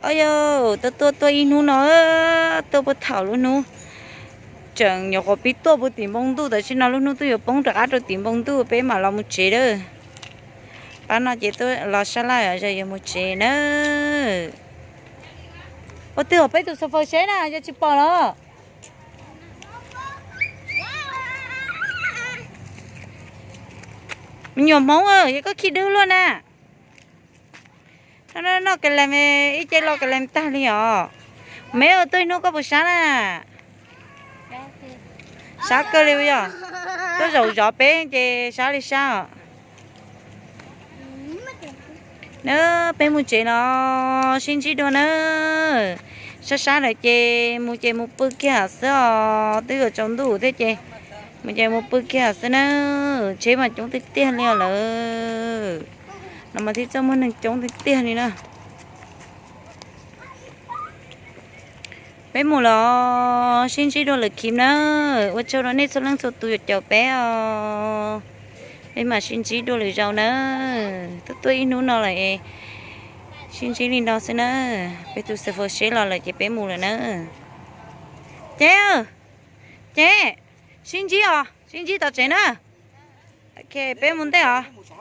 Au yog, tuaj tuaj tuaj ib hnub no, tuaj puag thaum lub hnub, tseem nyuam qhuav pib tuaj puag tim npoo ntuj, tam sim no lub hnub twb yuav poob rov qab rau tim npoo ntuj peb mam los mus tsev lawm. Pab no ces tuaj los sab laj os, yog yuav mus tsev na. Ua twg hauv peb tus xav faus seb na, yog tsis pom los? Me nyuam Hmoob, yog koj khib dwb luaj na. Noj ka le, ib ce lo ka le tag li os. Me ua tuaj ib hnub koj puas sab na? Sab kawg li yog. Tuaj zaum zov peb ces sab li sab os. Na, peb mus tsev los sib ntsib dua na. Sab sab lawm ces mus ces mus pw kiag xwb os, twb yuav tsaus ntuj thiab ces mus ces mus pw kiag xwb na. Tsheb mas coob tiag tiag li os lawm. No mas thiaj txawj muaj neeg coob tiag tiag li na. Peb mus los sib ntsib dua lwm khib na. Ua tsaug rau nej txhua leej txhua tus uas caum peb os. Peb mam sib ntsib dua lwm zaus na. Tuaj tuaj ib hnub no lawm, sib ntsib li no xwb na. Peb tus xav faus seb los lawm ces peb mus lawm na. Ces, ces, sib ntsib os, sib ntsib tom tsev na. Ok, peb mus ntej os.